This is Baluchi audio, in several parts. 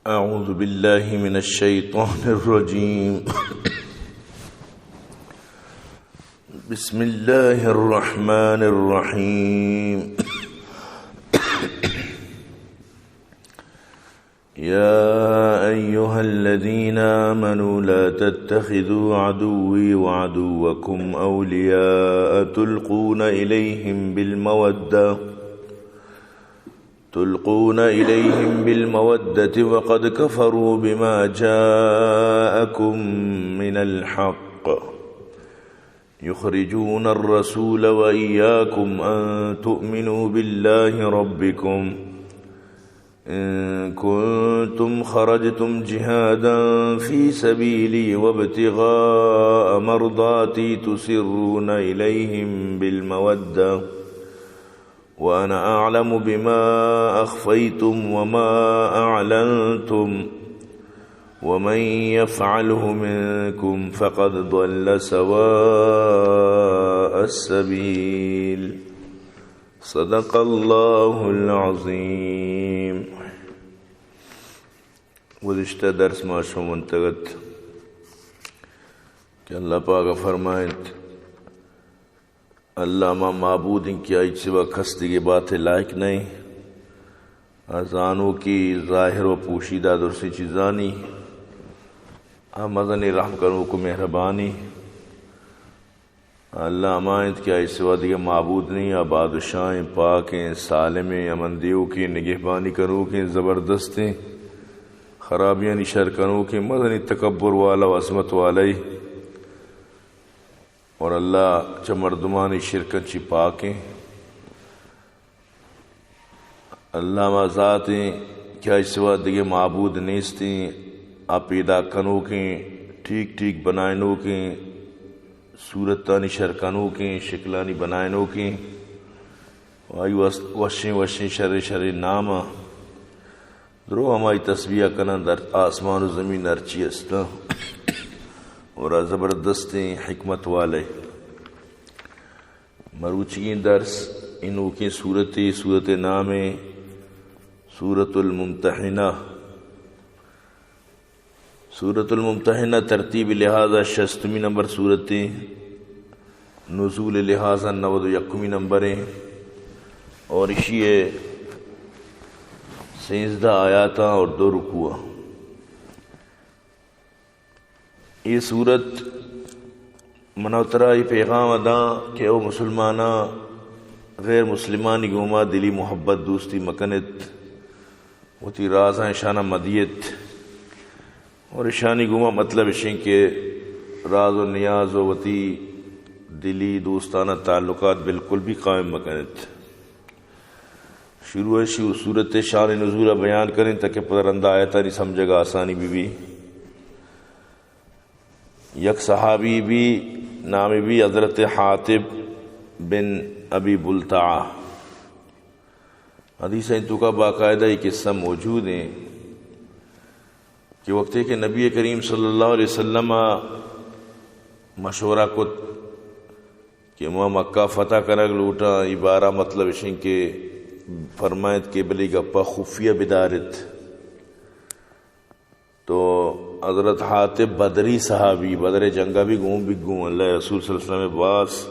أعوذ بالله من الشيطان الرجيم. بسم الله الرحمن الرحيم. يا أيها الذين آمنوا لا تتخذوا عدوي وعدوكم أولياء تلقون إليهم بالمودة، تلقون إليهم بالمودة وقد كفروا بما جاءكم من الحق يخرجون الرسول وإياكم أن تؤمنوا بالله ربكم إن كنتم خرجتم جهادا في سبيلي وابتغاء مرضاتي تسرون إليهم بالمودة وأنا أعلم بما أخفيتم وما أعلنتم ومن يفعله منكم فقد ضل سواء السبيل. صدق الله العظيم. گزشتہ درس ما شما منتگ ات کہ اللہ پاک فرمائیت، اللہ ہما معبود انت کہ آئی سوا کس دگہ عبادت لائق نہ انت۔ آ زانوکیں ظاہر و پوشیدہ درستیں چیزانی، آ مزنیں رحم کنوک و مہربانی۔ اللہ ہما انت کہ آئی سوا دگہ معبود نہ انت، آ بادشاہیں، پاکیں، سالمیں، امن دیوکیں، نگہبانی کنوکیں، زبردستیں، خرابیانی شر کنوکیں، مزنیں تکبر والا و عظمت والے۔ اور اللہ چہ مردمانی شرکاں چی پاکیں۔ اللہ ہما ذات انت کہ آئی سوا دگہ معبود نیستیں، آ پیدا کنوکیں، ٹھیک ٹھیک بنائینوکیں، صورتانی شر کنوکیں، شکلانی بنائینوکیں، آئی وس-، وشیں وشیں شریں شریں ناماں۔ درو ہمائی تسبیح کنن در آسمان و زمین ہرچی ہستاں، اور آ زبردستیں حکمت والے۔ مروچیگیں درس انوکیں سورتے، سورت نام سورت الممتحنہ۔ سورت الممتحنہ ترتیب لحاظ شستمی نمبر سورت، نزول لحاظ نود و یکمی نمبر ہیں، اور اشی ہے سیزدہ آیاتاں اور دو رکوع۔ اے سورت من و ترا اے پیغام داں کہ او مسلماناں، غیر مسلمانی گوما دلی محبت دوستی مکنت، وتی رازاں اشاناں مدیت، اور اشانی گوما مطلب اشیں کہ راز و نیاز و وتی دلی دوستانہ تعلقات بالکل بھی قائم مکنت۔ شروع ءَ شو-، سورت ءِ شان نزول ءَ بیان کنیں تاکہ پدا رندا آیتانی سمجھگ ءَ آسانی بہ بی۔ یک صحابی بی، نام بی حضرت حاطب بن ابی بلتعہ۔ حدیث ءِ توکا باقاعدہ یہ قصہ موجود ہیں کہ وقتے کہ نبی کریم صلی اللہ علیہ وسلم ءَ مشورہ کت کہ ما مکہ فتح کنگ لوٹاں، ای بارہ مطلب اشیں کہ فرمائیت کہ بلے گپا خفیہ بدارت۔ تو حضرت حاطب بدری صحابی، بدر جنگا بھی گون بھی گون، اللہ رسول صلی اللہ علیہ وسلم باز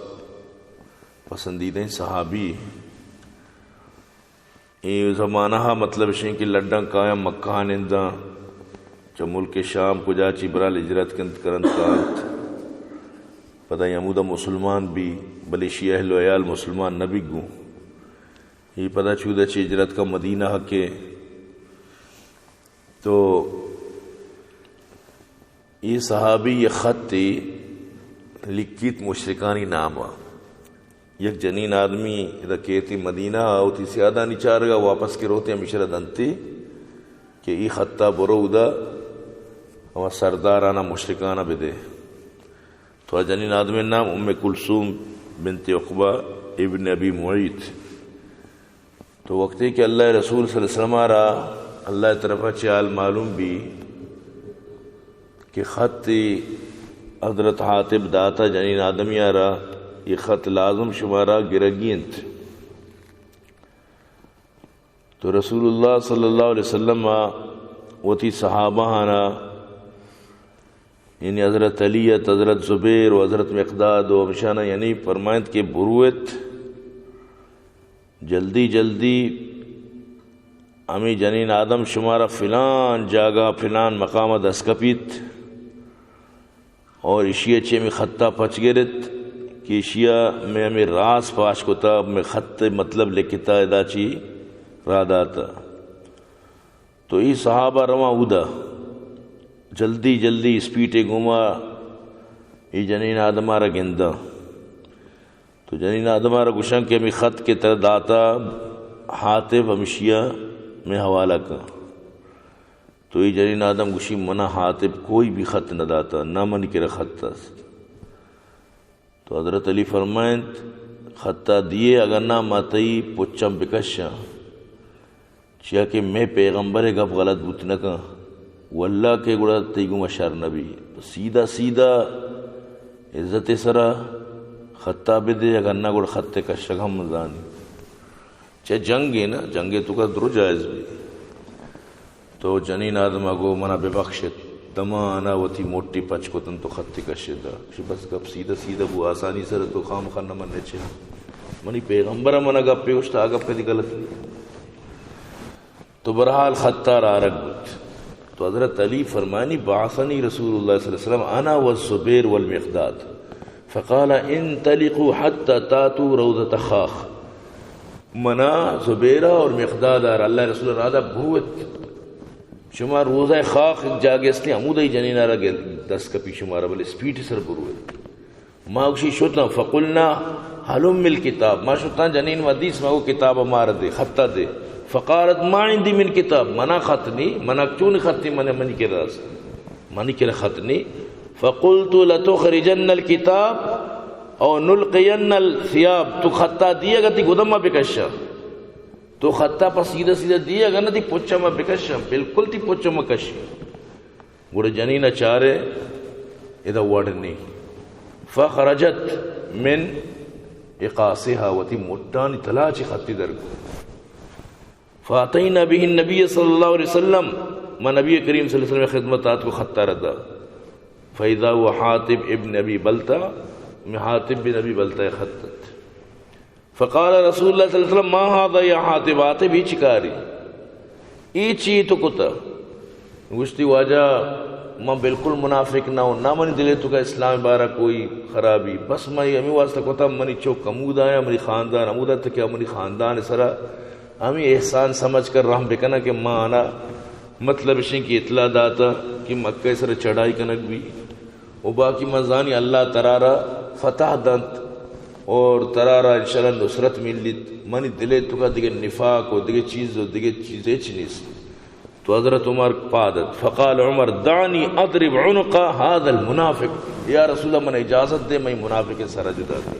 پسندیدہ صحابی۔ اے زمانہ ءَ مطلب اشیں کہ لڈاں کایاں مکہ ءَ ننداں، چہ ملک شام کجا چی برال ہجرت کنت کرنت کانت۔ پدا ہمودا مسلمان بی، بلے اشی اہل و عیال مسلمان نہ بی گوں۔ اے پدا چودا چی ہجرت کا مدینہ ءَ کہ تو اے صحابی یہ خطے لکھیت مشرکانی نام ءَ۔ یک جنین آدمی ادا کیتی مدینہ ءَ وتی سیادانی چارگ ءَ واپس کہ روتے ہمیشہ را دنتی کہ ای خطا برو ادا ہما سردارانا مشرکانا بدے۔ تو آ جنین آدمی نام ام کلثوم بنت عقبہ ابن ابی معیط۔ تو وقتے کہ اللہ رسول صلی اللہ علیہ وسلم ءَ را اللہ طرف ءَ چہ حال معلوم بی کہ خط حضرت حاطب داتا جنین آدمی ءَ را، یہ خط لازم شمارا گرگی انت۔ تو رسول اللہ صلی اللہ علیہ وسلم ءَ وتی صحابہانا، یعنی حضرت علی ات، حضرت زبیر و حضرت مقداد و ہمشانا، یعنی فرمائنت کہ بروت، جلدی جلدی ہمے جنین آدم شمارا فلان جاگہ، فلان مقام دست کپیت اور اشیا چہ ہمے خطا پچ گرت کہ اشیا میں ہمے راز پاش کتا، میں خط مطلب لکھتا، ادا چی را داتا۔ تو ای صحابہ رواں اودا، جلدی جلدی اسپیٹے گوما ای جنین آدمارا گنداں۔ تو جنین آدمارا گوشاں کہ ہمے خط کہ ترا داتا حاطب، ہمشیا میں حوالہ کن۔ تو ای جنین آدم گوشی، منا حاطب کوئی بھی خط نہ داتا، نہ منی کرا خط است۔ تو حضرت علی فرمائنت، خطا دیے، اگر نہ ما تئی پچاں بکشاں، چیا کہ مئے پیغمبر ء گپ غلط بوت نہ کن، واللہ کہ گڑا تئی گوما شر نہ بی۔ تو سیدھا سیدھا عزت ء سرا خطا بدے، اگر نہ گڑا خط ء کشگ ہم زانی۔ چہ جنگے نا، جنگے تو کا درو جائز بی۔ تو جنین آدم ء گو، منا ببخشت، دمانا وتی موٹی پچ کتن تو خطی کشت دا۔ گوشی، بس گپ سیدھا سیدھا بو، آسانی سر تو خام خان من نچے۔ منی پیغمبر ء منا گپے گوشت، آ گپ دی غلط نہیں۔ تو برحال خطار آرگ بوت۔ تو حضرت علی فرمانی، بعثنی رسول اللہ صلی اللہ علیہ وسلم انا والزبیر والمقداد فقال انطلقوا حتى تاتوا روضة خاخ۔ منا زبیرہ اور مقداد آر اللہ رسول رادا بوت۔ شما روضہ خاخ جاگہ استیں، ہمودئی جنین آرا دست کپی شمارا، بلے اسپیٹ سر بروت۔ ما گوشی شتاں، فقلنا هلم الكتاب، ما شتاں جنین ما دیس، ما گو کتاب مار دے، خطا دے۔ فقالت ما عندي من كتاب، منا خط نی، منا چون خطی، من منی کرا است، منی کرا خط نی۔ فقلت لتخرجن الكتاب او نلقین الثياب، تو خطا دیے گا تی گدما بکشا۔ تو خطا پہ سیدھا سیدھا دیے گا نا تی پچا ما بکشا، بالکل تی پچا ما کشی۔ گڑا جنین چارے ادا وڑ نی۔ فخرجت من اقاصها، وتی مٹانی تلاچ خطی درگو۔ فاتینا به النبی صلی اللہ علیہ وسلم، ما نبی کریم صلی اللہ علیہ وسلم خدمت آت کو خطا ردا۔ فاذا هو حاطب ابن ابی بلتع، میں حاطب بن ابی بلتع خط ات۔ فقال رسول اللہ صلی اللہ علیہ وسلم ما هذا یا حاطب، حاطب ای چی کاری؟ ای چی تو کتا؟ گوشتی واجہ، من بالکل منافق نہ ہوں، نہ منی دلے تو کا اسلام بارہ کوئی خرابی، بس من ہمیں واسطہ کتا منی چوک ہمودا یا منی خاندان ہمودا تک یا منی خاندان سرا ہمیں احسان سمجھ کر رحم بکنا کہ ما آنا مطلب اشیں کہ اطلاع داتا کہ مکہ سر چڑھائی کنگ بھی۔ و باقی من زانی اللہ ترارا فتح دنت اور ترارا انشاءاللہ نصرت ملیت۔ منی دلے تو کا دگہ نفاق و دگہ چیز و دگہ چیز ہچ نیست۔ تو حضرت عمر پاد ات۔ فقال عمر دعني اضرب عنق هذا المنافق، یا رسول اللہ من اجازت دے، من منافق سر جدا دے۔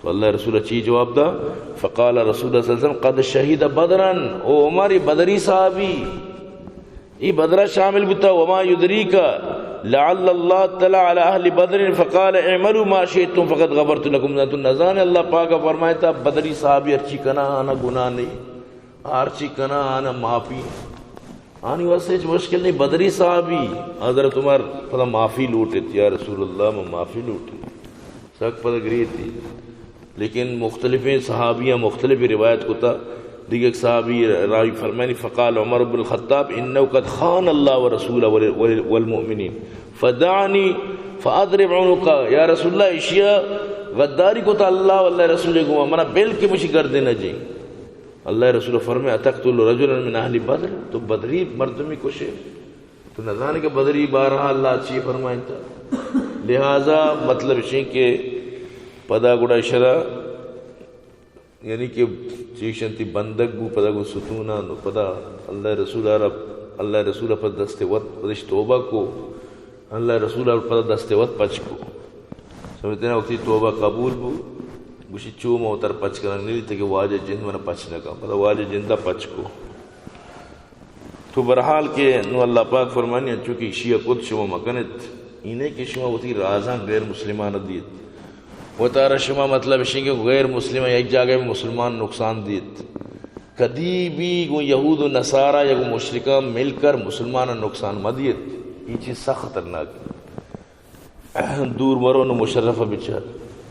تو اللہ رسول چی جواب دا؟ فقال رسول اللہ صلی اللہ علیہ وسلم قد شهد بدرا، او عمر بدری صحابی، ای بدرا شامل بوتا۔ وما يدريك لعل الله اطلع على اهل بدر فقال اعملوا ما شئتم فقد غفرت لكم، تو نزان اللہ پاک فرمائتا بدری صحابی ہرچی کنا آنا گناہ نہیں، ہرچی کنا آنا معافی، آنی واسطے ہچ مشکل نہیں۔ بدری صحابی حضرت عمر پدا معافی لوٹت، یا رسول اللہ من معافی لوٹت۔ سک پدا گریتی۔ لیکن مختلفیں صحابیاں مختلف روایت کتا۔ دیگہ ایک صحابی راوی فرمانی، فقال عمر بن الخطاب انه قد خان الله ورسوله ول-، ول-، والمؤمنين فدعني فاضرب عنقه، یا رسول اللہ اشیا غداری کتا اللہ واللہ رسول گوما، منا بل کہ مشی گردن جی۔ اللہ رسول فرمائے اتقتل رجلا من اهل بدر، تو بدری مردمی کشے؟ تو نزانے کہ بدری بارہ اللہ چی فرمائنتا؟ لہذا مطلب اشیں کہ پدا گڑا اشرا، یعنی کہ چیشنتی بندگ بو، پدا گو ستونا، نو پدا اللہ رسول عرب، اللہ رسول پر دست وت پدش توبہ کو، اللہ رسول عرب پدا دست وت پچ کو۔ سمجھتے نا، وقتی توبہ قبول بو، گوشی چو موتر پچ کنگ نلی تک واجہ جند من پچ نہ کن، پدا واجہ جندہ پچ کو۔ تو برحال کہ نو اللہ پاک فرمانی، انچو کہ ایشی ء کت شما مکنت، اینہ کہ شما وتی رازاں غیر مسلمان دیت، وتارا شما مطلب اشیں کہ غیر مسلم یک جاگہ مسلمان نقصان دیت، کدی بھی گوں یہود و نصارا یا گوں مشرکاں مل کر مسلماناں نقصان مہ دیت۔ اے چیز سخت خطرناک۔ دور مرو نو مشرف بچار۔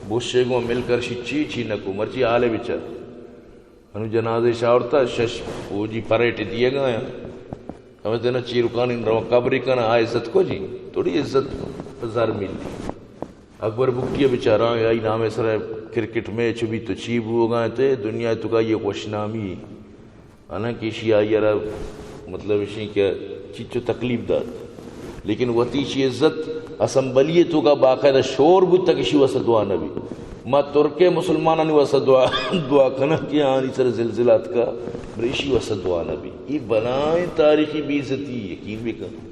بوشے گوں مل کر شی چی چی نکو، مرچی حالے بچار۔ انو جنازے شاورتا شش فوجی پریٹ دیگا ہیں۔ ہمیں تینا چیرکانی رواں قبری کنا، آ عزت کو جی؟ تھوڑی عزت کو۔ زر ملی۔ اکبر بگٹی ء بچاراں، آئی نام ء سر ء کرکٹ میچ بیت تو چی بوگا انت؟ دنیا ء توکا یہ خوشنامی، حالانکہ ایشی آئی ء را مطلب ایشی کہ چچو تکلیف دات، لیکن وتی ایشی عزت، اسمبلی ء توکا باقاعدہ شور بوت کہ ایشی واسطہ دعا نہ بی۔ ما ترک ء مسلمانانی واسطہ دعا، دعا کناں کہ آنی سر زلزلہ اتکا، بلے ایشی واسطہ دعا نہ بی۔ یہ بلائیں تاریخی بے عزتی، یقین بکن۔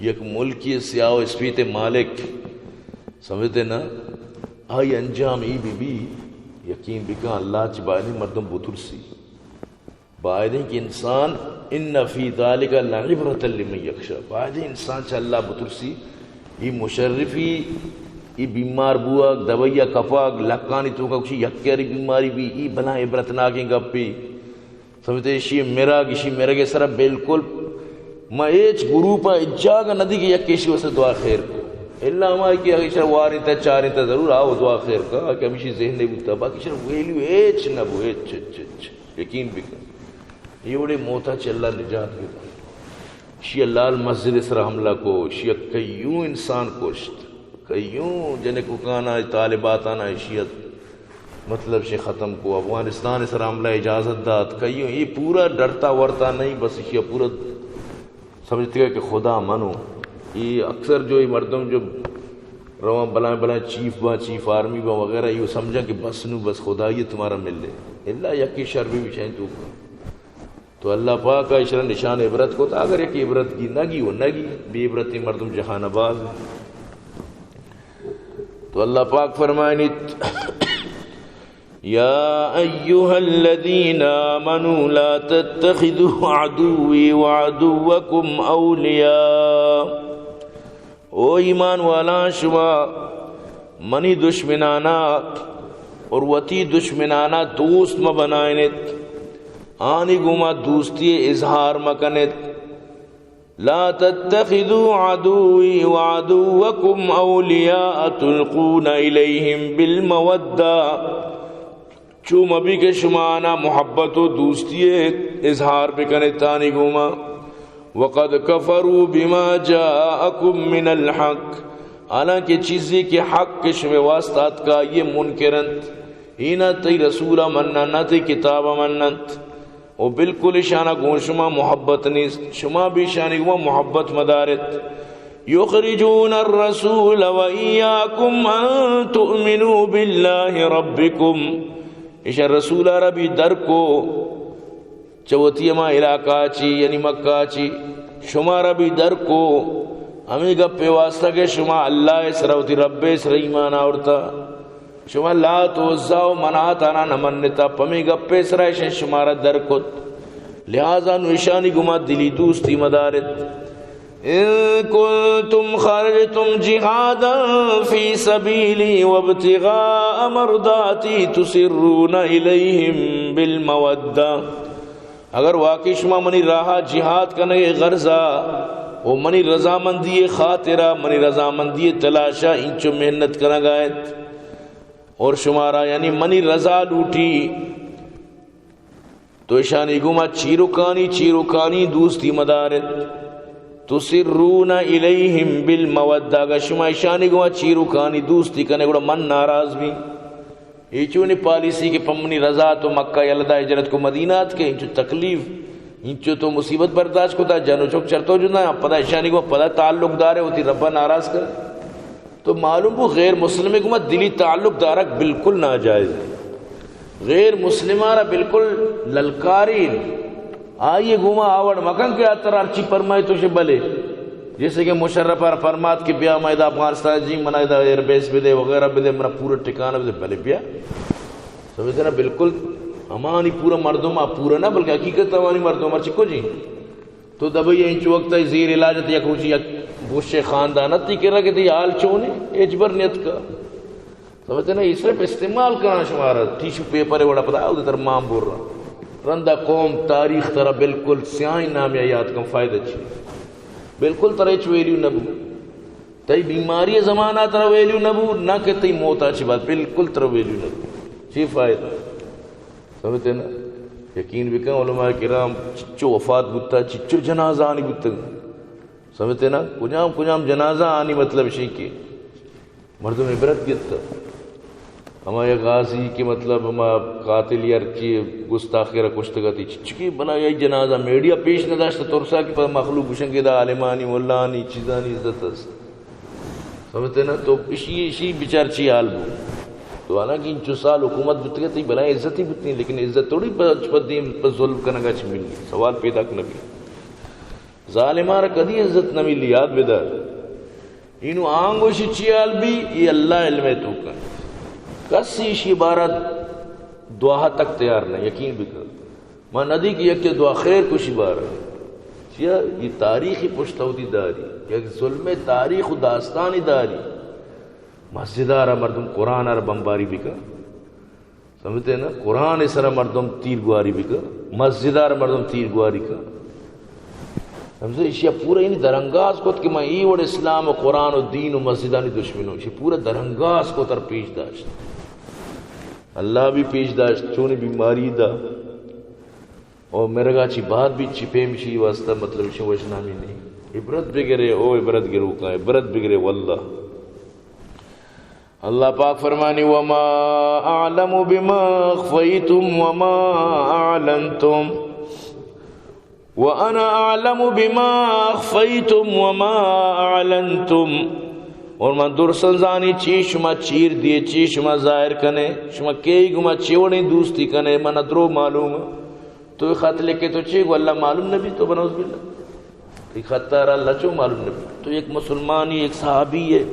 یک ملکی سیاہ و اسپیت مالک، سمجھتے نا، آئی انجام ای بی بی، یقین بکن اللہ چہ بایدیں مردم بترسی۔ بایدیں کہ انسان، ان فی ذلک لعبرۃ لمن یخشی، بایدیں انسان چہ اللہ بترسی۔ ای مشرفی، ای بیمار بوگ، دوائی کپگ، لکانی توکا کشی، یک یاری بیماری بی، ای بلاں عبرتناکیں گپی۔ سمجھتے، ایشی مرگ، ایشی مرگ ء سرا بالکل ما ہچ گروپ ء ہچ جاگہ نہ دی کہ یک ایشی واسطہ دعا خیر کو۔ الا ہما کہ اگہ ایشرا وارینتا، چارینتا ضرور آو دعا خیر کا، کہ ہمیشی ذہن ء بوتا، باقی ایشرا ویلیو ہچ نہ بو، ہچ، ہچ، ہچ۔ یقین بکن۔ یہ وڑے موتا چہ اللہ نجات بکن۔ شی لال مسجد ء سرا حملہ کو، شی کئیوں انسان کشت، کئیوں جنکوکانا، طالباتانا ایشی ات۔ مطلب شی ختم کو، افغانستان ء سرا حملہ اجازت دات، کئیوں یہ پورا ڈرتا ورتا نہیں، بس ایشی پورا سمجھتے کہ خدا منو۔ یہ اکثر جو یہ مردم جو رواں بلائیں بلائیں چیف باں، چیف آرمی باں وغیرہ، یہ سمجھاں کہ بس نو بس خدائی تمہارا مل لے۔ اللہ یکی شر بھی بچائیں تو۔ تو اللہ پاک ء ایشرا نشان عبرت کت، اگر یک عبرت گی نہ گی و نہ گی، بے عبرتیں مردم جہان ء باز۔ تو اللہ پاک فرمائنیت، یا ایها الذین آمنوا لا تتخذوا عدوی وعدوکم اولیاء۔ او ایمان والاں، شما منی دشمنانا اور وتی دشمنانا دوست مہ بنائینت، آنی گوما دوستی اظہار مکنت۔ لا تتخذوا عدوی وعدوکم اولیاء تلقون الیہم بالمودہ۔ چو مبی کہ شما آنا محبت و دوستی اظہار بکنت آنی گوما۔ وقد کفروا بما جاءکم من الحق، حالانکہ چیزی کہ حق کہ شمے واسطہ اتکا، یہ منکر انت۔ اینا تئی رسول منن نہ، تئی کتاب مننت۔ و بالکل اشانا گوں شما محبت نیست، شما بھی اشانی گوما محبت مدارت۔ یخرجون الرسول و ایاکم ان تؤمنوا باللہ ربکم۔ ایشاں رسول ء را بھی در کو چہ وتی ہما علاقہ چی، یعنی مکہ چی، شما را بھی در کو ہمیں گپے واسطہ کہ شما اللہ ء سرا، وتی رب ء سرا ایمان آورتا۔ شما لات و عزا و منات آنا نہ منتا، پمے گپے سرا ایشاں شما را در کت۔ لہذا نو ایشانی گوما دلی دوستی مدارت۔ ان کنتم خرجتم جهادا في سبيلي وابتغاء مرضاتي تسرون إليهم بالمودة۔ اگر واقعی شما منی راہا جہاد کنگے غرضا و منی رضامندی خاطرا، منی رضامندی تلاشا انچو محنت کنگا ات اور شمارا یعنی منی رضا لوٹی، تو اشانی گوما چیرکانی، چیرکانی دوستی مدارت۔ تسرون الیہم بالمودہ، اگہ شما اشانی گوما چیرکانی دوستی کنے گڑا من ناراض بی۔ اے چونی پالیسی کہ پمنی رضا تو مکہ یلدا ہجرت کو مدینہ ات کہ انچو تکلیف، انچو تو مصیبت برداشت کو تا جنو چک چرتو جنا، پدا اشانی گوما پدا تعلق دارے، وتی ربا ناراض کر۔ تو معلوم بو غیر مسلم گوما دلی تعلق دارگ بالکل ناجائز ہے۔ غیر مسلمانا بالکل للکاری، آئی گوما آوڑ مکن کہ آ ترا ہرچی پرمائے تو شے بلے۔ جیسے کہ مشرف آر فرمات کہ بیا ما ادا افغانستان جی، منا ادا ایئر بیس بدے وغیرہ بدے، منا پورا ٹھکانہ بدے، بلے بیا۔ سمجھتے نا؟ بالکل ہمانی پورا مردم آ پورا نہ، بلکہ حقیقت ہمانی مردم ہرچی کو جی۔ تو دبئی ء انچو وقت ء زیر علاج ات، یک روچی یک بوشے خاندان ات، تئی کرا کہ تئی حال چون ہے، ہچبر نیتکا۔ سمجھتے نا، یہ صرف استعمال کرنا شمارا، ٹیشو پیپر ہے وڑا پدا، او در مان بور رہا۔ رندا قوم تاریخ ترا بالکل سیاہیں نامے ءَ یاد کن، فائدہ چی؟ بالکل ترا ہچ ویلیو نہ بو۔ تئی بیماری زمانہ ترا ویلیو نہ بو، نہ کہ تئی موت ءَ چہ بعد بالکل ترا ویلیو نہ بو۔ چی فائدہ؟ سمجھتے نا؟ یقین بکن، علماء کرام چچو وفات بوتا، چچو جنازہ آنی بوتگ۔ سمجھتے نا؟ کجام کجام جنازہ آنی، مطلب شی کہ مردم عبرت گپت۔ ہما یک غازی کہ مطلب ہما قاتل یا ہرچی گستاخی را کشتگ اتی، چچکی بلا یا جنازہ میڈیا پیش نہ داشت، ترسا کہ پہ مخلوق گوشن کہ دا عالمانی، ملانی، چیزانی عزت است۔ سمجھتے نا؟ تو اشی، اشی بچار چی حال بو۔ تو حالانکہ انچو سال حکومت بوتگ اتی، بلا عزتی بوتی، لیکن عزت تھوڑی پہ، پہ دیم پہ ظلم کنگا چی ملی۔ سوال پیدا نہ بی۔ ظالماں را کدی عزت نہ ملی، یاد بدار۔ اینو آنگوشی چی حال بی، یہ اللہ علم ہے تو کن۔ کس ایشی بارہ دعا تک تیار نہ، یقین بکن۔ ما ندی کہ یک دعا خیر کشی بارہ۔ چیا؟ یہ تاریخی پشت ہوتی داری، یک ظلم تاریخ و داستانی داری۔ مسجدہ را مردم قرآن را بمباری بکن۔ سمجھتے نا؟ قرآن سرا مردم تیر گواری بکن، مسجد ءَ را مردم تیر گواری کن۔ سمجھتے؟ ایشی ءَ پورا یعنی درانگاز کت کہ من اے وڑ اسلام و قرآن و دین و مسجدانی دشمنوں۔ ایشی پورا درانگاز کت ءُ پیش داشت۔ اللہ بھی پیش داشت، چونی بیماری دا۔ او مرگا چی بعد بھی چی پیم شی واسطہ، مطلب، شی وش نامی نہیں۔ عبرت بگرے، او عبرت گروکاں، عبرت بگرے واللہ۔ اللہ پاک فرمانی، وما اعلم بما اخفیتم وما اعلنتم وانا اعلم بما اخفیتم وما اعلنتم۔ اور من درسن زانی چی شما چیر دیے، چی شما ظاہر کنے، شما کئی گما چی وڑیں دوستی کنے، من درو معلوم۔ تو اے خط لکھے تو چی گو اللہ معلوم نبی؟ تو بنعوذ باللہ۔ تئی خط ءَ را اللہ چو معلوم نبی؟ تو یک مسلمانی، یک صحابی ہے،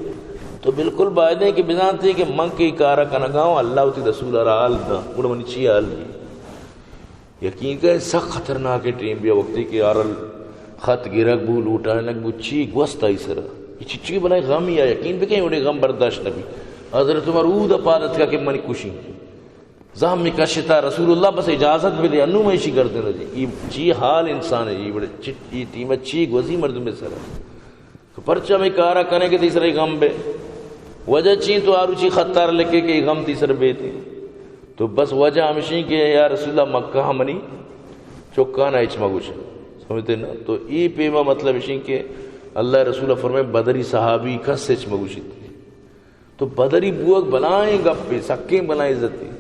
تو بالکل باید ہے کہ بزانتے کہ من کئی کارا کنگا ہوں، اللہ وتی رسول ءَ را حال دا، گڑا منی چی حال بی؟ یقین کہ سک خطرناک ٹیم بیا، وقتی کہ آرل خط گرگ بو، لوٹائنگ بو، چی گوست آئی سرا؟ یہ چچی بلائیں غم یا، یقین بکن، وڑے غم برداشت نبی۔ حضرت عمر اود پاد اتکا کہ منی کشی۔ زہمی کشتا، رسول اللہ بس اجازت بدے، انو میں ایشی گردن دی۔ ای چی حال انسان ہے، ای بڑے چی، ای ٹیم چی گوزی مردم سر۔ تو پرچہ میں کارا کنے کہ تیسرے غم بے۔ وجہ چی؟ تو آروچی خطار لکھے کہ غم تیسر بیتے۔ تو بس وجہ ہمشی کہ یا رسول اللہ، مکہ منی چکانا ہچ مگوش۔ سمجھتے نا؟ تو ای پیما مطلب اشی کہ اللہ رسول فرمائے، بدری صحابی کس ہچ مگوشیت۔ تو بدری بوگ بلائیں گپے، سکیں بلائیں عزتے۔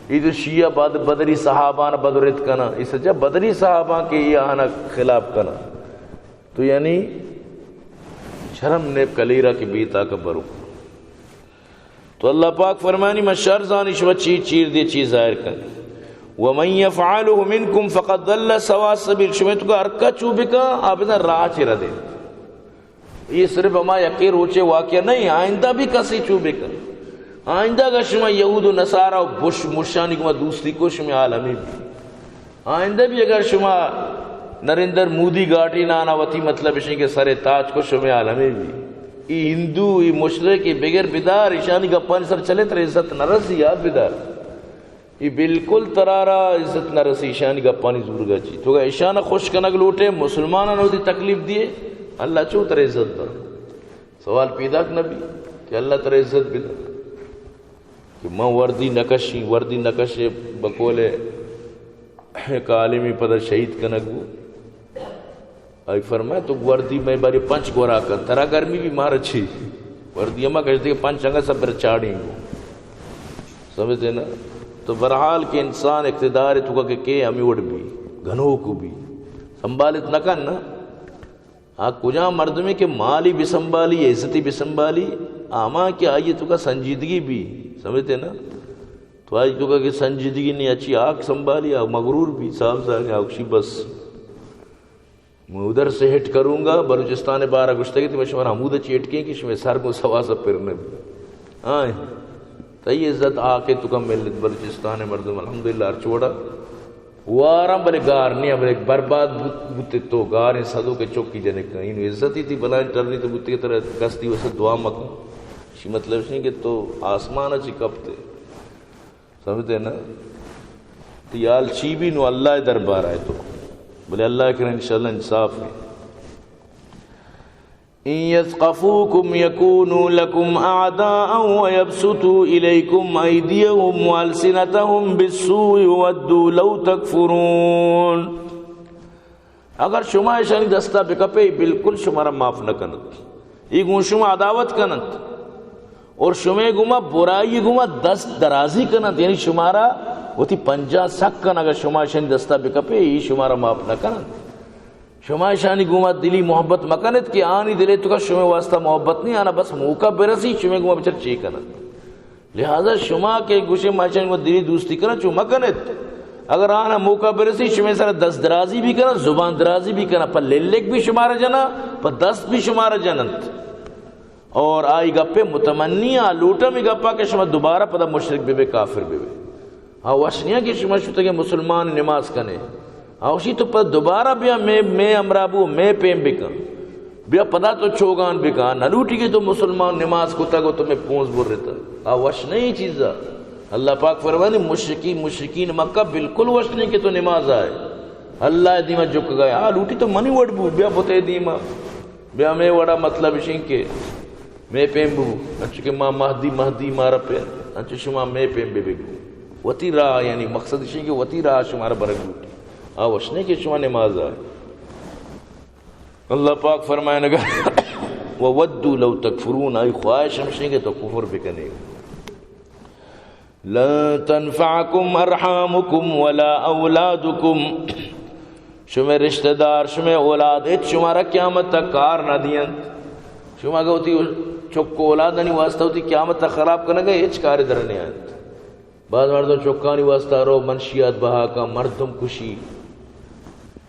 اے تو شیعہ بد-، بدری صحابان بدرت کنا، اے سجا بدری صحابان کہ اے آہانا خلاف کنا۔ تو یعنی شرم نے کلیرا کہ بے تاک برو۔ تو اللہ پاک فرمانی، من شر زانی شما چی چیر دے، چی ظاہر کن۔ ومن یفعله منکم فقد ضل سواء السبیل۔ شما تو ہر کچو بکا، آ بزن راہ چی ردے۔ یہ صرف ہما یکے روچے واقعہ نہیں، آئندہ بھی کسے چو بکن۔ آئندہ اگر شما یہود و نصارہ و بش، مشانی گما دوستی کو، شما عالمی بھی۔ آئندہ بھی اگر شما نریندر مودی گاٹی نانا وتی مطلب اشیں کہ سر تاج کو، شما عالمی بھی۔ ای ہندو، ای مشرک، ای بغیر بدار، ایشانی گپانی سر چلے تر عزت نہ رسی، یاد بدار۔ ای بالکل ترارا عزت نہ رسی، ایشانی گپانی زورگا چی۔ تو اگا ایشانا خوش کنگ لوٹے، مسلمانان وتی تکلیف دیے، اللہ چو تر عزت دا؟ سوال پیداک نہ بی کہ اللہ تر عزت بدا؟ کہ من وردی نکشی، وردی نکشے، بقول ایک عالمی پدا شہید کنگ بو۔ آئی فرمائے، تو وردی میں باری پنچ گورا کن، ترا گرمی بھی مار اچھی۔ وردی ہما کشتے کہ پنچ انگا سب بر چاڑیں گو۔ سمجھتے نا؟ تو برحال کہ انسان اقتدار تو کہ، کہ ہمیں وڑ بھی، گھنوک بھی، سنبھالت نہ کن نا۔ آ کجام مردمے کہ مالی بسنبھالی، عزتی بسنبھالی، آ ہما کہ آئی تو کا سنجیدگی بھی، سمجھتے نا؟ تو آئی تو کا کہ سنجیدگی نہیں، اچھی آگ سنبھالی، آ مغرور بھی، صاحب زانے، آ کشی بس۔ میں ادھر سے ہٹ کروں گا، بلوچستان بارہ گشتگی تو میں شمار ہمود چیٹ کے کہ شمیں سر کو سوا سا پر نہ بھی۔ ہاں، تئی عزت آ کہ تو کا ملت بلوچستان مردم الحمدللہ ہر چوڑا وارم، بلے گار نہیں، بلے برباد بوت، بوت تو گاریں صدو کے چوکی جنک۔ این عزتی تھی بلائیں ٹرنی تو بوت کے ترا کستی وسط دعا مکن۔ شی مطلب نہیں کہ تو آسمان چی کپتے۔ سمجھتے نا؟ تئی حال چی بی نوں اللہ ءِ دربار ءَ تو، بلے اللہ ءِ کرا انشاءاللہ انصاف ایں۔ إن يثقفوكم يكونوا لكم أعداء ويبسطوا إليكم أيديهم وألسنتهم بالسوء وودوا لو تكفرون۔ اگر شما ایشانی دستا بکپے، بالکل شمارا معاف نہ کننت۔ اے گوں شما عداوت کننت اور شمے گوما برائی گوما دست درازی کننت، یعنی شمارا وتی پنجاہ سک کن۔ اگر شما ایشانی دستا بکپے، اے شمارا معاف نہ کننت۔ شما ایشانی گوما دلی محبت مکنت کہ آنی دلے توکا شمے واسطہ محبت نہیں، آنا بس موقع برسی، شمے گوما بچار چی کننت۔ لہذا شما کہ گوشے ما ایشانی گوما دلی دوستی کناں، چو مکنت۔ اگر آنا موقع برسی، شمے سر دست درازی بھی کناں، زبان درازی بھی کناں، پر للک بھی شمارا جناں، پر دست بھی شمارا جننت۔ اور آئی گپے متمنی آ لوٹمی گپا کہ شما دوبارہ پدا مشرک ببے، کافر ببے۔ آ وش نیاں کہ شما شتگے مسلمان نماز کنے۔ آ وشی تو پدا دوبارہ بیا مے، مے ہمراہ بو، مے پیم بکن۔ بیا پدا تو چوگان بکن۔ نہ لوٹی کہ تو مسلمان نماز کتگ و تو مے پونز برتا۔ آ وش نہیں چیزا۔ اللہ پاک فرمانی مشرکی، مشرکین مکہ بالکل وش نہیں کہ تو نماز آئے۔ اللہ دیما جک گئے۔ آ لوٹی تو منی وڑ بو، بیا بتے دیما۔ بیا مے وڑا مطلب اشیں کہ مے پیم ببو، انچو کہ ما مہدی، مہدی مارا پیم، انچو شما مے پیم ببے بو۔ وتی راہ، یعنی مقصد اشیں کہ وتی راہ شمارا برگ لوٹی۔ آ وش نہیں کہ شما نماز آئے۔ اللہ پاک فرمائنگا، وودوا لو تکفرون، آئی خواہش ہمشیں کہ تو کفر بکنے۔ لن تنفعکم ارحامکم ولا اولادکم، شمے رشتہ دار، شمے اولاد ہچ شمارا قیامت تک کار نہ دینت۔ شما اگہ وتی چک و اولادانی واسطہ وتی قیامت تک خراب کنگے، ہچ کارے در نیانت۔ بعض مردم چکانی واسطہ رو منشیات بہا کن، مردم کشی،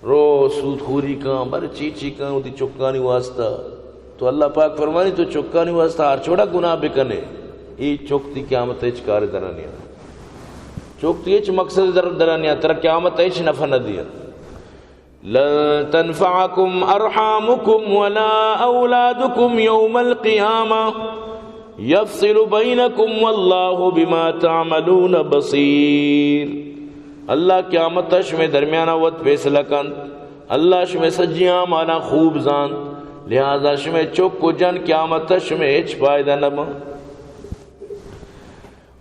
رو سود خوری کن، بر چی چی کن وتی چکانی واسطہ۔ تو اللہ پاک فرمانی تو چکانی واسطہ ہر چوڑا گناہ بکنے، ای چک تی قیامت ہچ کار درا نیا۔ چک تی ہچ مقصد در، درا نیا، ترا قیامت ہچ نفع نہ دیا۔ لن تنفعکم ارحامکم ولا اولادکم یوم القیامہ یفصل بینکم واللہ بما تعملون بصیر۔ اللہ قیامت شمے درمیانا وت فیصلہ کنت۔ اللہ شمے سجی اعمالاں خوب زانت، لہذا شمے چک و جن قیامت شمے ہچ فائدہ نہ بنت۔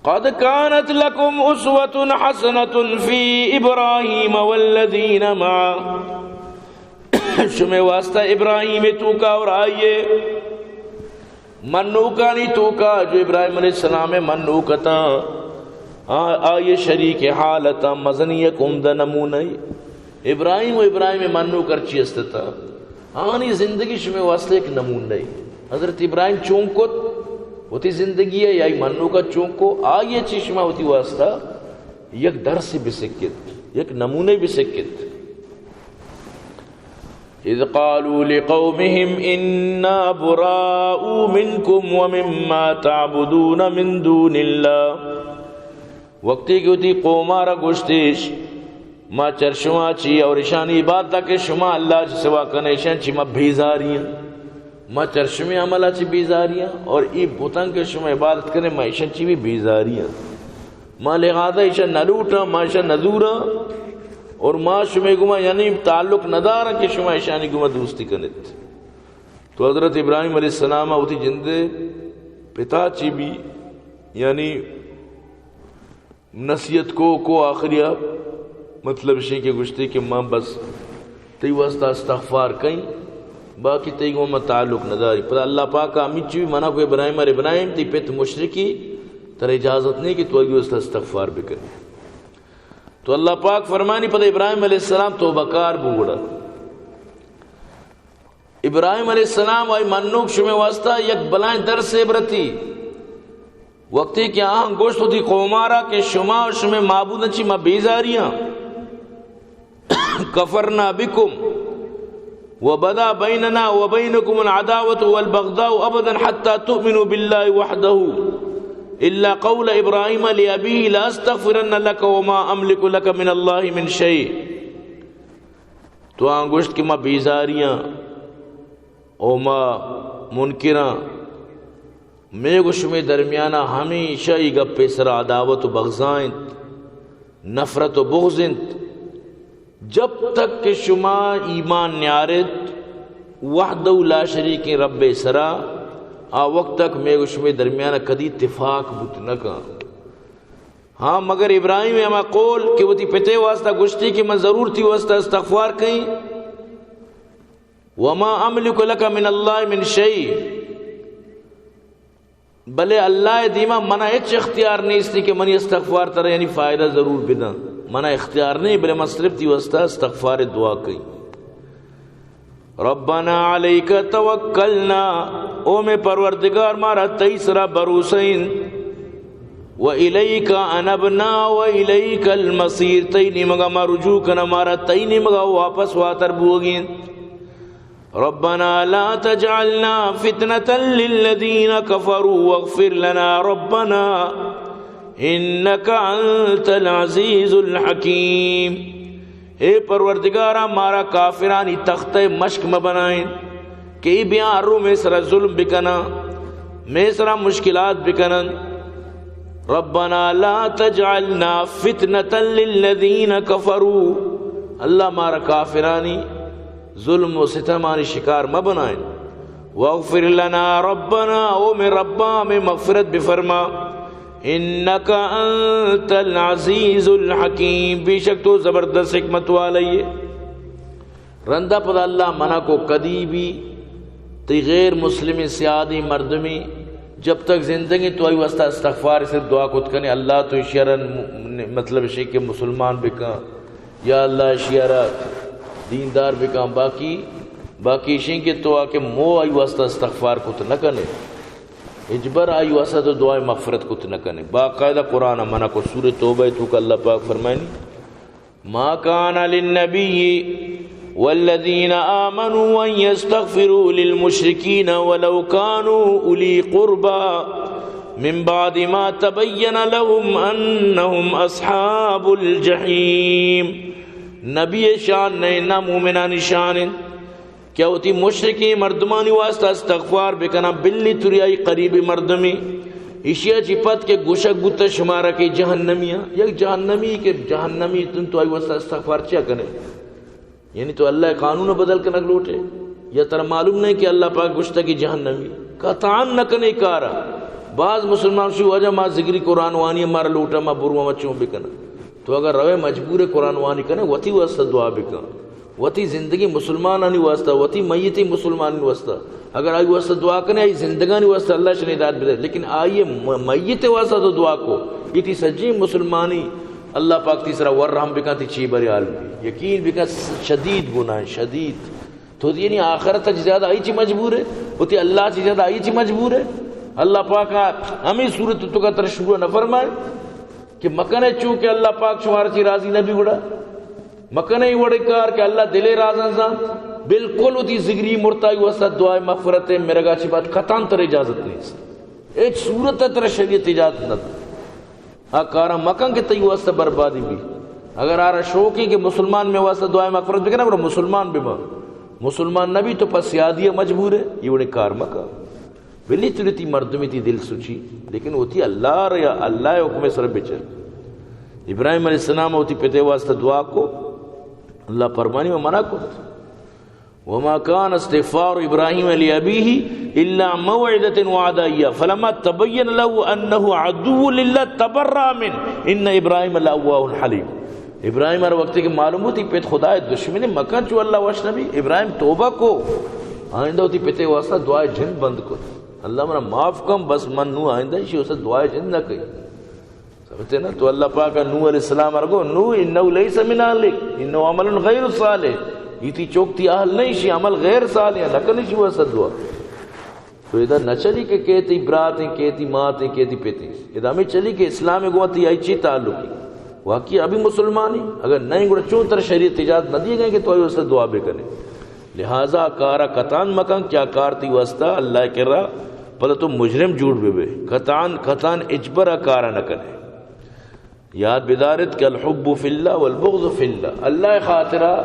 قد كانت لكم أسوة حسنة في إبراهيم والذين معه، شمے واسطہ ابراہیم توکا اور آئیے منوکانی توکا، جو ابراہیم علیہ السلام منوک اتاں، آ، آئیے شریک حال اتاں، مزنی یک عمدہ نمونہ۔ ابراہیم و ابراہیم منوک ہرچی است اتاں، آنی زندگی شمے واسطہ یک نمونہ۔ حضرت ابراہیم چون کت، وتی زندگی ہے یا منوکا چون کو، آئیے چی شما وتی واسطہ یک درس بسکت، یک نمونہ بسکت۔ إذ قالوا لقومهم إنا براء منكم ومما تعبدون من دون الله۔ وقتی کہ وتی قومارا گوشتش، ما چرشما چی اور اشانی عبادت کہ شما اللہ چی سوا کنے، اشان چی ما بیزاری ہیں۔ ما چرشمی عمل چی بیزاری ہیں اور ای بتن کہ شما عبادت کنے، ما اشان چی بھی بیزاری ہیں۔ ما لہذا ایشاں نہ لوٹاں، ما ایشاں نہ زوراں، اور ما شمے گما یعنی تعلق نہ داراں کہ شما ایشانی گما دوستی کنت۔ تو حضرت ابراہیم علیہ السلام وتی جندے پتا چی بھی یعنی نصیحت کو، کو آخری مطلب شی کہ گوشتے کہ ما بس تئی واسطہ استغفار کئیں، باقی تئی گوں ما تعلق نداری۔ پدا اللہ پاک ہمیچی بھی منع کو، ابراہیم، ار ابراہیم، تئی پت مشرکی، ترا اجازت نہیں کہ تو آئی واسطہ استغفار بکنے۔ تو اللہ پاک فرمانی، پدا ابراہیم علیہ السلام توبہ کار بوڑا۔ ابراہیم علیہ السلام آئی منوک شمے واسطہ یک بلائیں درس عبرتی۔ وقتی کہ آہاں گوشت وتی قومارا کہ شما و شمے معبوداں چی ما بیزاریاں، کفرنا بکم وبدا بیننا وبینکم العداوة والبغضاء ابدا حتی تؤمنوا باللہ وحدہ الا قول ابراہیم لابیہ لاستغفرن لک وما املک لک من اللہ من شیء۔ تو آں گوشت کہ ما بیزاریاں او ما منکراں، مے گو شمے درمیانا ہمیشہ ای گپے سرا عداوت و بغضا انت۔ نفرت و بغض انت۔ جب تک کہ شما ایمان نیارت وحدہ لا شریکیں رب سرا، آ وقت تک مئے و شمئے درمیان کدی تفاق بوت نہ کن۔ ہاں، مگر ابراہیم ہما قول کہ وتی پتے واسطہ گوشتی کہ من ضرور تی واسطہ استغفار کئیں، وما املک لک من اللہ من شیء، بلے اللہ ءِ دیما منا ہچ اختیار نیستی کہ منی استغفار ترا یعنی فائدہ ضرور بدن، منا اختیار نہیں، بلے من صرف تی واسطہ استغفار دعا کئی۔ ربنا علیک توکلنا، او مئے پروردگار، مارا تئی سرا بھروسہ انت، و الیک انبنا و الیک المصیر، تئی نیمگا ما رجوع کنا، مارا تئی نیمگا واپس واتر بوگین۔ ربنا لا تجعلنا فتنة للذين كفروا واغفر لنا ربنا إنك أنت العزيز الحكيم۔ اے پروردگارا، مارا کافرانی تختئے مشک مہ بنائین کہ ای بیاں ہر رو مئے سرا ظلم بکناں، مئے سرا مشکلات بکنن۔ ربنا لا تجعلنا فتنة للذين كفروا، اللہ مارا کافرانی ظلم و ستمانی شکار مہ بنائین۔ واغفر لنا ربنا، او مئے ربا، ہمیں مغفرت بفرما۔ انک انت العزیز الحکیم، بے شک تو زبردست حکمت والے ئے۔ رندا پدا اللہ منع کو، کدی بھی تی غیر مسلم سیادی مردمی جب تک زندگی تو آئی واسطہ استغفار صرف دعا کت کنے، اللہ تو اشیارا م-، مطلب شے کہ مسلمان بکن، یا اللہ اشیارا دیندار بکن، باقی، باقی اشیں کہ تو آ کہ مو آئی واسطہ استغفار کت نہ کنے، ہچبر آئی واسطہ تو دعائے مغفرت کت نہ کنے۔ باقاعدہ قرآن منع کو، سورہ توبہ تو کہ اللہ پاک فرمائنی، ما كان للنبي والذين آمنوا أن يستغفروا للمشركين ولو كانوا أولي قربى من بعد ما تبين لهم أنهم أصحاب الجحيم۔ نبی شان نہ، نہ مومنانی شان انت کہ وتی مشرکیں مردمانی واسطہ استغفار بکناں، بلی تریائی قریب مردمی، ایشیا چی پد کہ گوشگ بوتہ شمارا کہ جہنمی ہاں، یک جہنمی کہ جہنمی تن تو آئی واسطہ استغفار چیا کنے؟ یعنی تو اللہ قانون بدل کنگ لوٹے؟ یا ترا معلوم نہیں کہ اللہ پاک گوشتہ کہ جہنمی؟ قطعاً نہ کنے کارا۔ بعض مسلمان شو وجہ ما ذکری قرآن وانی، مارا لوٹا ما بروا ما چون بکناں۔ تو اگر روے مجبور قرآن وانی کنے، وتی واسطہ دعا بکن۔ وتی زندگی مسلمانانی واسطہ، وتی میتی مسلمانانی واسطہ۔ اگر آئی واسطہ دعا کنے، آئی زندگانی واسطہ اللہ شنی داد بدے۔ لیکن آئی م-، میت واسطہ تو دعا کو۔ یہ تی سجی مسلمانی اللہ پاک تی سرا ور رحم بکن، تی چی بری حال بھی۔ یقین بکن شدید گناہ، شدید۔ تو یعنی آخرت چی زیادہ آئی چی مجبور ہے، وتی اللہ چی زیادہ آئی چی مجبور ہے۔ اللہ پاک ہمیں صورت تو کا تر شروع نہ فرمائے۔ کہ مکنے چو کہ اللہ پاک شمارا چی راضی نہ بی گڑا۔ مکنے ای وڑے کار کہ اللہ دلے رازاں زانت۔ بالکل وتی ذگری مرتا آئی واسطہ دعائے مغفرت مرگا چی بات قطعاً تر اجازت نیست۔ ہچ صورت تر شریعت اجازت نہ دے۔ آ کاراں مکن کہ تئی واسطہ بربادی بی۔ اگر آرا شوقیں کہ مسلمان مئے واسطہ دعائے مغفرت بکنا، گڑا مسلمان ببا۔ مسلمان نہ بی تو پس سیادی مجبور ہے، یہ وڑے کار مکن۔ بلی ترتی مردمی تی دل سوچی، لیکن وتی اللہ را یا اللہ حکم سر بچل۔ ابراہیم علیہ السلام وتی پتے واسطہ دعا کو، اللہ پرمانی میں منع کو۔ وما كان استغفار إبراهيم لأبيه إلا عن موعدة وعدها إياه فلما تبين له أنه عدو لله تبرأ منه إن إبراهيم لأواه حليم۔ ابراہیم ہر وقت کہ معلوم ہوتی پت خدا دشمن مکن چو اللہ وش نبی، ابراہیم توبہ کو، آئندہ ہوتی پتے واسطہ دعائے جند بند کو، اللہ منا معاف کم، بس من نو آئندہ شی اسے دعائے جند نہ کئی۔ سمجھتے نا؟ تو اللہ پاک نوح علیہ السلام ارگو، نوح انه ليس من اهلك انه عمل غير صالح، یہ تی چوک تی اہل نہیں، شی عمل غیر صالح ہے، نہ کنی شی واسطہ دعا۔ تو ادا نہ چلی کہ کیتی براتیں، کیتی ماتیں، کیتی پیتیں۔ ادا ہمیں چلی کہ اسلام گو تی آئی چی تعلق ہے۔ واقعی ابھی مسلمانی؟ اگر نہیں گڑا چون تر شریعت اجازت نہ دیے گئے کہ تو آئی واسطہ دعا بکنے۔ لہذا کارا قطعاً مکن، کیا کار تی واسطہ اللہ کرا پدا تو مجرم جوڑ بے بے۔ قطعاً، قطعاً اجبرا کارا نہ کنے۔ یاد بدارت کہ الحب فی اللہ والبغض فی اللہ۔ اللہ خاطرہ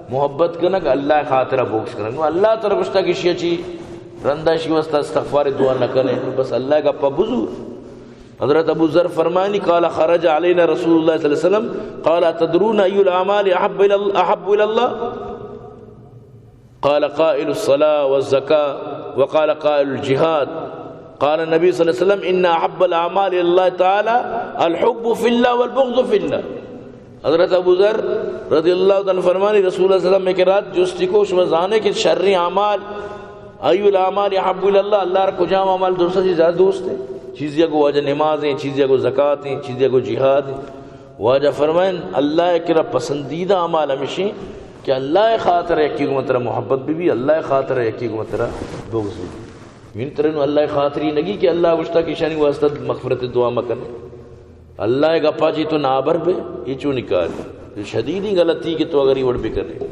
محبت کنگ، اللہ خاطرہ بغض کنگ۔ نو اللہ تر گشتا کہ شی چی رندا شی واسطہ استغفار دعا نہ کنے، بس اللہ گپا بزور۔ حضرت ابو ذر فرمانی، قال: خرج علينا رسول الله صلى الله عليه وسلم، قال: أتدرون أي الأعمال أحب إلى ال-، أحب إلى الله؟ قال: قائل الصلاة والزكاة، وقال: قائل الجهاد. قال النبي صلى الله عليه وسلم: إن أحب الأعمال إلى الله تعالى الحب في الله والبغض في الله. حضرت ابو ذر رضی اللہ تعالی عنہ فرمانی، رسول اللہ صلی اللہ علیہ وسلم کہ رات جستی کو، شما زانے کہ شریں اعمال، أي الأعمال أحب إلى الله، اللہ را کجام اعمال درستی زیادہ دوست ہے؟ چیزی کو واجہ نماز ہیں، چیزی کو زکات ہیں، چیزی کو جہاد ہیں۔ واجہ فرمائیں، اللہ کرا پسندیدہ اعمال ہمیشیں کہ اللہ خاطر یکی گوں ترا محبت بی بی، اللہ خاطر یکی گوں ترا بغض بی بی۔ یعنی ترا نوں اللہ خاطری نگی کہ اللہ گوشتا کہ ایشانی واسطہ مغفرت دعا مکنے۔ اللہ ءِ گپا چی تو نابر بے، اے چونی کارے؟ شدیدیں غلطی کہ تو اگر اے وڑ بکنے۔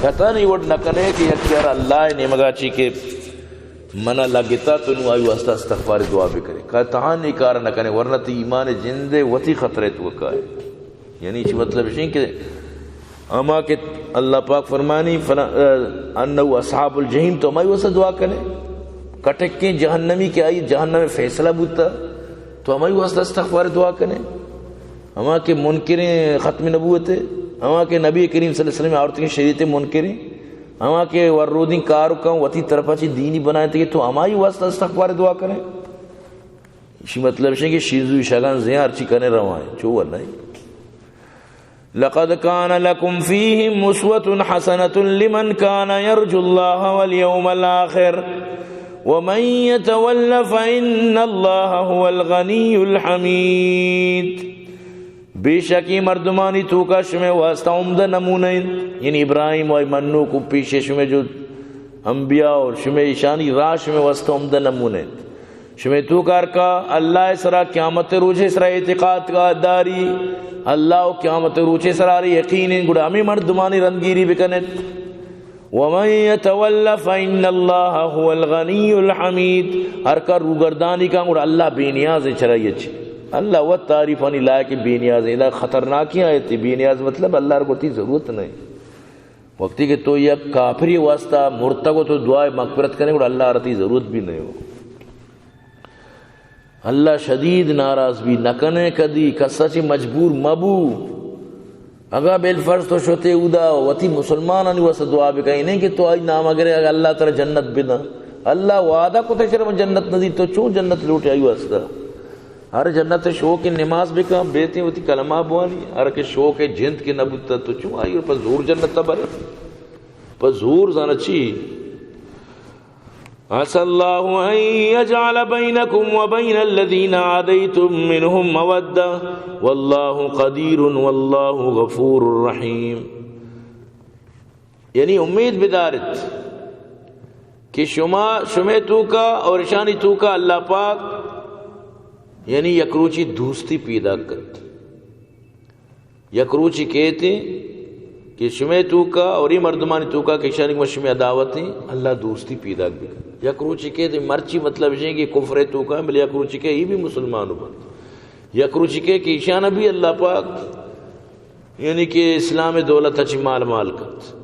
قطعاً اے وڑ نکنے کہ یکے ءَ را اللہ ءِ نیمگا چی کہ منا لگتا تو نوں آئی واسطہ استغفار دعا بکنے۔ قطعاً اے کار نکنے، ورنہ تئی ایمان جند ءِ وتی خطرے توکا اے۔ یعنی ایشی مطلب ایش کہ ہما کہ اللہ پاک فرمانی، فلا-، انه اصحاب الجحیم، تو ہمائی واسطہ دعا کنے؟ کٹکیں جہنمی کہ آئی جہنم فیصلہ بوتا، تو ہمائی واسطہ استغفار دعا کنے؟ ہما کہ منکریں ختم نبوت ءِ، ہما کہ نبی کریم صلی اللہ علیہ وسلم آورتگیں شریعت منکریں، ہما کہ ورودیں کار کن وتی طرفا چی دینی بنائیں، تو ہمائی واسطہ استغفار دعا کنے؟ ایشی مطلب ایش کہ شیزو شگان زیار چی کنے روائیں، چو ورنہ۔ لقد كان لكم فيهم أسوة حسنة لمن كان يرجو الله واليوم الآخر ومن يتول فإن الله هو الغني الحميد. بے شک اے مردمانی توکا شمئے واسطہ عمدہ نمونہ انت، یعنی ابراہیم و منوک و پیش شمئے جو انبیاء اور شمئے ایشانی راہ شمئے واسطہ عمدہ نمونہ انت۔ شمئے توکا ہر کا اللہ ءِ سرا، قیامت ءِ روچ ءِ سرا اعتقاد کا داری، اللہ و قیامت ءِ روچ ءِ سرا یقین انت، گڑا ہمے مردمانی رندگیری بکنت۔ ومن يتول فإن الله هو الغني الحميد۔ ہر کا روگردانی کا، گڑا اللہ بے نیاز انت چرائی چی۔ اللہ وت تعریفانی لائق، بے نیاز انت۔ ادا خطرناکیں آیتے، بے نیاز مطلب اللہ ءَ را گوں تئی ضرورت نہ انت۔ وقتی کہ تو یک کافری واسطہ مرتگ و تو دعائے مغفرت کنے، گڑا اللہ ءَ را تئی ضرورت بھی نہ ہو۔ اللہ شدید ناراض بی، نہ کنے کدی، کسا چی مجبور مبو۔ اگاں بالفرض تو شتے اودا وتی مسلمانانی واسطہ دعا بکنے، نہ کہ تو آئی نام گرے، اگاں اللہ ترا جنت بداں۔ اللہ وعدہ کتے چرا من جنت ندی، تو چون جنت لوٹے آئی واسطہ؟ ہر جنت شوق نماز بکن، بیتیں وتی کلمہ بوانی، ہر کہ شوق جند کہ نبوتا تو چون آئی پر زور جنت برے؟ پر زور زانا چی؟ عسى الله أن يجعل بينكم وبين الذين عاديتم منهم مودة والله قدير والله غفور رحيم. یعنی امید بدارت کہ شما، شمے توکا اور اشانی توکا اللہ پاک یعنی یک روچی دوستی پیدا کت۔ یک روچی کیت کہ شمے توکا اور اے مردمانی توکا کہ اشانی گوما شمے عداوت ایں، اللہ دوستی پیداک بکن۔ یک روچی کیت، مرچی مطلب اش کہ کفر توکا ایں، بلے یک روچی کہ اے بھی مسلمان بنت۔ یک روچی کہ، کہ اشان بھی اللہ پاک یعنی کہ اسلام دولت چی مال مال کت۔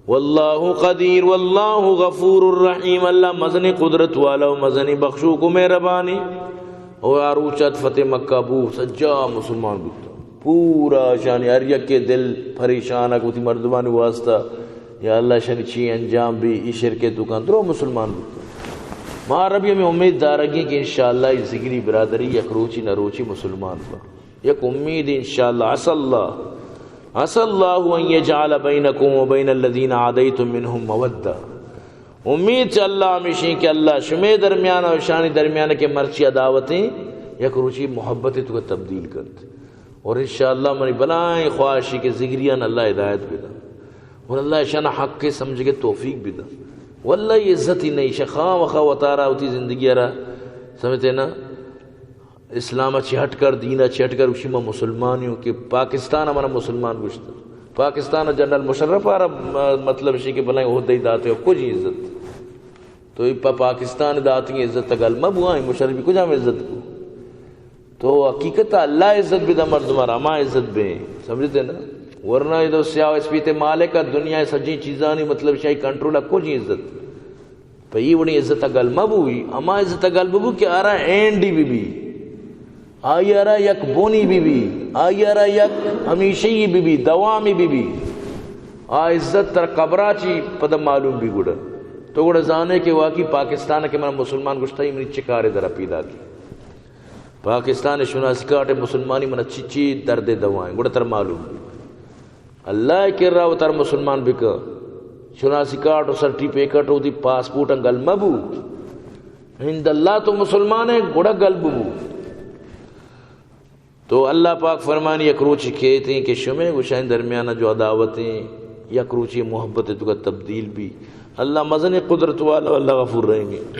والله قدير والله غفور رحيم، اللہ مزنیں قدرت والا و مزنیں بخشوک و مہربانی۔ و آ روچ ات فتح مکہ بو، سجا مسلمان بوت۔ پورا شانی ہر یکے دل پریشان ات وتی مردمانی واسطہ، یا اللہ شانی چی انجام بی، ای شرکے توکا درو مسلمان بوت۔ ما ربی ہمیں امید دارگی کہ انشاءاللہ ای ذگری برادری یک روچی نہ روچی مسلمان با۔ یک امید انشاءاللہ، عسى الله، عسى الله أن يجعل بينكم وبين الذين عاديتم منهم مودة۔ امید چہ اللہ ہمیشیں کہ اللہ شمے درمیان و اشانی درمیان کہ مرچی عداوتیں یک روچی محبت توکا تبدیل کنت۔ اور انشاءاللہ منی بلائیں خواہشی کہ ذگریان اللہ ہدایت بدن اور اللہ اشان حق سمجھگے توفیق بدن۔ واللہ یہ عزتی نہیں، شخام وخا وتارا ہوتی زندگی را سمجھتے نا۔ اسلام ءَ چہ ہٹ کر، دین ءَ چہ ہٹ کر، گوشی ما مسلمان اوں کہ پاکستان ءَ منا مسلمان گوشت۔ پاکستان ءَ جنرل مشرف ءَ را، م-، مطلب شی کہ بلائیں عہدہ ئی داتے، کجی عزت؟ تو ای پا پاکستان داتگیں عزت ءَ گل مہ بوائیں، مشرفی کجام عزت کو؟ تو حقیقت ءَ اللہ عزت بدا مردم ءَ را، ہما عزت بیں، سمجھتے نا؟ ورنہ اے تو سیاہ اسپیت مالک ءَ دنیا ءِ سجیں چیزانی مطلب شاہی کنٹرول ءَ کجی عزت؟ پہ ای وڑیں عزت ءَ گل مہ بوئی، ہما عزت ءَ گل ببو کہ آرا اینڈی بی بی۔ آئی ءَ را یک بونی بہ بی، آئی ءَ را یک ہمیشہی بہ بی، دوامی بہ بی۔ آ عزت ترا قبرا چی پدا معلوم بی گڑا۔ تو گڑا زانے کہ واقعی پاکستان کہ من مسلمان گوشتا، اے منی چہ کارے درا پیدا کی۔ پاکستان شناسی کارڈ مسلمانی من چی چی درد دوائیں، گڑا ترا معلوم بی۔ اللہ ءِ کرا وتارا مسلمان بکن۔ شناسی کارڈ و سرٹیفکیٹ و وتی پاسپورٹ گل مبو۔ عند اللہ تو مسلمان ئے، گڑا گل ببو۔ تو اللہ پاک فرمانی، یک روچے کیتیں کہ شمے گوشانی درمیان جو عداوتیں، یک روچے محبت توکا تبدیل بی۔ اللہ مزنیں قدرت والا، اللہ غفور رحیمیں۔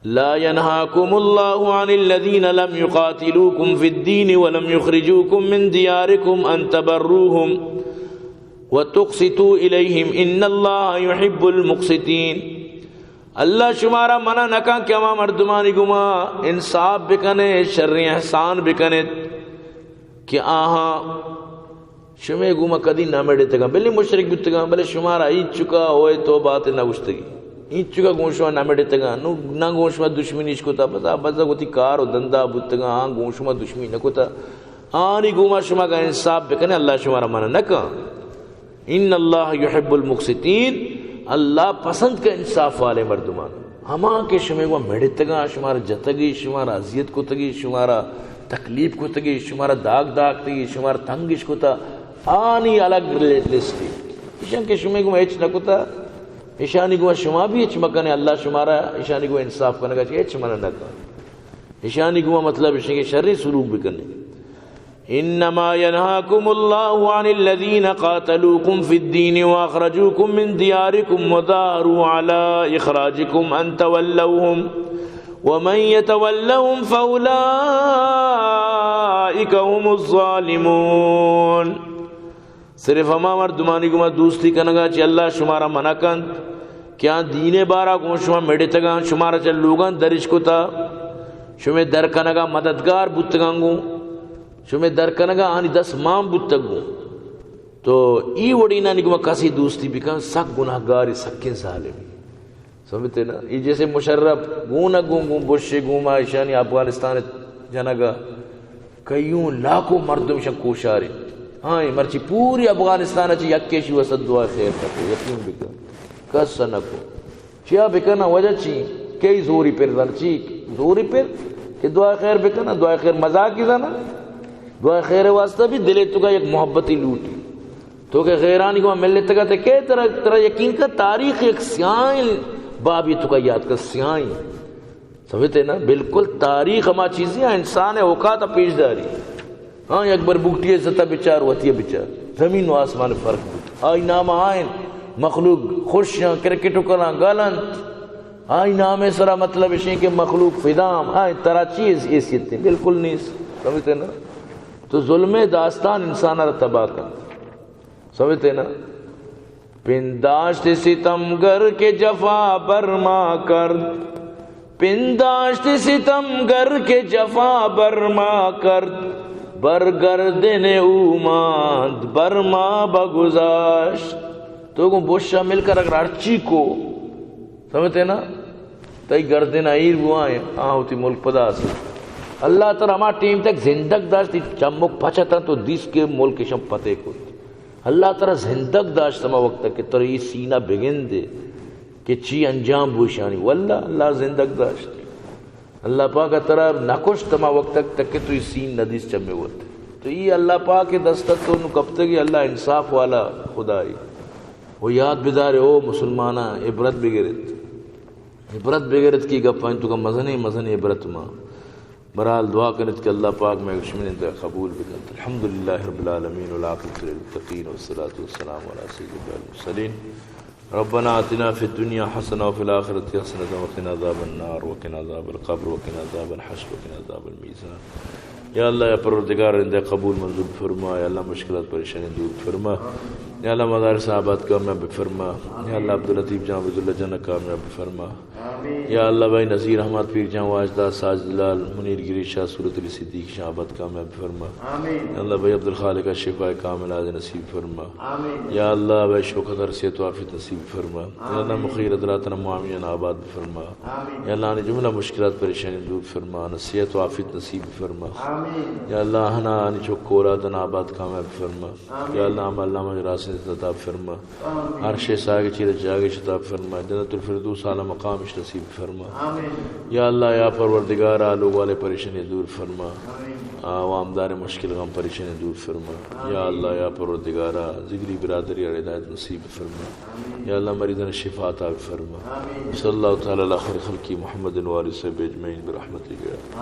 لا ينهاكم الله عن الذين لم يقاتلوكم في الدين ولم يخرجوكم من دياركم أن تبروهم وتقسطوا إليهم إن الله يحب المقسطين۔ اللہ شمارا منع نہ کن کہ ہما مردمانی گوما انصاف بکنے، شریں احسان بکنت کہ آہاں شمے گوما کدی نہ مڑتگاں، بلے مشرک بوتگاں، بلے شمارا ہیچ چکا ہوئے تو بات نہ گوشتگی، ہیچ چکا گوں شما نہ مڑتگاں، نو نہ گوں شما دشمنیش کتا، بس آ بس وتی کار و دندا بوتگاں، آں گوں شما دشمنی نہ کتا۔ آنی گوما شما گا انصاف بکنے، اللہ شمارا منع نہ کن۔ ان اللہ یحب المقسطین، اللہ پسند کہ انصاف والے مردمان۔ ہما کہ شمے گوما مڑتگاں، شمارا جتگی، شمارا اذیت کتگی، شمارا تکلیف کتگی، شمارا داغ داختگی، شمارا تنگش کتا، آنی الگ لسٹی۔ ایشان کہ شمے گوما ہچ نہ کتا، ایشانی گوما شما بھی ہچ مکنے، اللہ شمارا ایشانی گوما انصاف کنگا چی ہچ منع نہ کن۔ ایشانی گوما مطلب ایشی کہ شری سلوک بکنے۔ إنما ينهاكم الله عن الذين قاتلوكم في الدين وأخرجوكم من دياركم وظاهروا على إخراجكم أن تولوهم ومن يتولهم فأولئك هم الظالمون۔ صرف ہما مردمانی گوما دوستی کنگا چہ اللہ شمارا منع کنت کہ آ دین بارا گوں شما مڑتگاں، شمارا چہ لوگاں درش کتا، شمے در کنگا مددگار بوتگاں گوں، شمے در کنگا آنی دست مان بوتگ گوں۔ تو ای وڑینانی گوما کسی دوستی بکن، سک گناہگاری، سکیں ظالمی۔ سمجھتے نا؟ یہ جیسے مشرف گون گون گون بش گوما ایشانی افغانستان جنگا کئیوں لاکھوں مردم شن کوشارے۔ ہاں، مرچی پوری افغانستان چہ یک کیشی وسط دعا خیر نکو، یقین بکن۔ کس نکو۔ چیا بکن؟ وجہ چی؟ کئی زوری پر زن چی؟ زوری پر کہ دعا خیر بکن، دعا خیر مزاقی زن۔ دعا خیر واسطہ بھی دلے تو کا یک محبتی لوٹی۔ تو کہ غیرانی گوما ملتگا تے کہ ترا، ترا یقین کا تاریخ یک سیاہیں بابی تو کا یاد کا سیاہیں۔ سمجھتے نا؟ بالکل تاریخ ہما چیزیں انسان اوقات پیش داری۔ ہاں، یک بر بگٹی زتا بچار، وتی بچار۔ زمین و آسمان فرق بوت۔ آئی نام آئین مخلوق خوش ہیں، کرکٹ کنا گلنت۔ آئی نام سرا مطلب اشیں کہ مخلوق فدام، آئی ترا چیز حیثیت نہیں، بالکل نہیں۔ سمجھتے نا؟ تو ظلم داستان انسان را تباہ کن۔ سمجھتے نا؟ پنداشت ستمگر کہ جفا بر ما کرد، پنداشت ستمگر کہ جفا بر ما کرد، بر گردن او ماند بر ما بگذاشت۔ تو گوں بشا مل کر اگر ہرچی کو، سمجھتے نا؟ تئی گردن ایر بوائیں، آ وتی ملک پدا حاصل۔ اللہ ترا ہما ٹیم تک زندگ داشت، چمک پچ اتاں تو دیست کہ ملک شم پتے کت۔ اللہ ترا زندگ داشت ہما وقت کہ ترا یہ سینہ بگندے کہ چی انجام بوشانی۔ واللہ اللہ زندگ داشت۔ اللہ پاک ترا نہ کشت ہما وقت تک کہ تو یہ سین نہ دیست چمے وت۔ تو یہ اللہ پاک دست تو نو کپتگی، اللہ انصاف والا خدائی۔ وہ یاد بدارے او مسلماناں، عبرت بگرت۔ عبرت بگرت کہ گپانی توکا مزنیں، مزنیں عبرت ما۔ برحال دعا کنت کہ اللہ پاک مئے شمئے نندگ قبول بکنت۔ الحمدللہ رب العالمین والعاقبۃ للمتقین والصلاۃ والسلام علی سید المرسلین۔ ربنا آتنا فی الدنیا حسنة وفی الآخرۃ حسنة وقنا عذاب النار وقنا عذاب القبر وقنا عذاب الحشر وقنا عذاب المیزان۔ یا اللہ، یا پروردگار، رندے قبول منظور فرما۔ یا اللہ، مشکلات پریشانی دور فرما۔ یا اللہ، مدارس آباد کامیاب فرما۔ یا اللہ، عبداللطیف جان، عبداللہ جان کامیاب فرما۔ آمین۔ یا اللہ بھائی نذیر احمد، پیر جان واجدہ، ساجد لال، منیر گریشہ، صورت علی صدیق شاہ آباد کامیاب فرما۔ آمین۔ یا اللہ بھائی عبدالخالق شفا کاملہ نصیب فرما۔ آمین۔ یا اللہ بھائی شوکت ءَ صحت و عافیت نصیب فرما۔ یا اللہ آمین۔ مخیر حضرات ءَ معاونین آباد فرما۔ آمین۔ یا اللہ آنی جملہ مشکلات پریشانی دور فرما، آناں صحت و عافیت نصیب فرما۔ آمین۔ یا اللہ آناں آنی چک اولاداں آباد کامیاب فرما۔ آمین۔ یا اللہ ہما علامہ راسیں عطا فرما۔ آمین۔ ہر شے ساگ چیر جاگہ شتا فرما، جنت الفردوس اعلی مقام اش نصیب فرما۔ آمین۔ یا اللہ یا پروردگار آ لوگ والے پریشانی دور فرما۔ آمین۔ عوامدار مشکل غم پریشانی دور فرما۔ آمین۔ یا اللہ یا پروردگار آ ذگری برادری آ ہدایت نصیب فرما۔ آمین۔ یا اللہ مریضاں شفا عطا فرما۔ آمین۔ صلی اللہ تعالی علی خیر خلقی محمد و آلہ صحبہ اجمعین برحمتک یا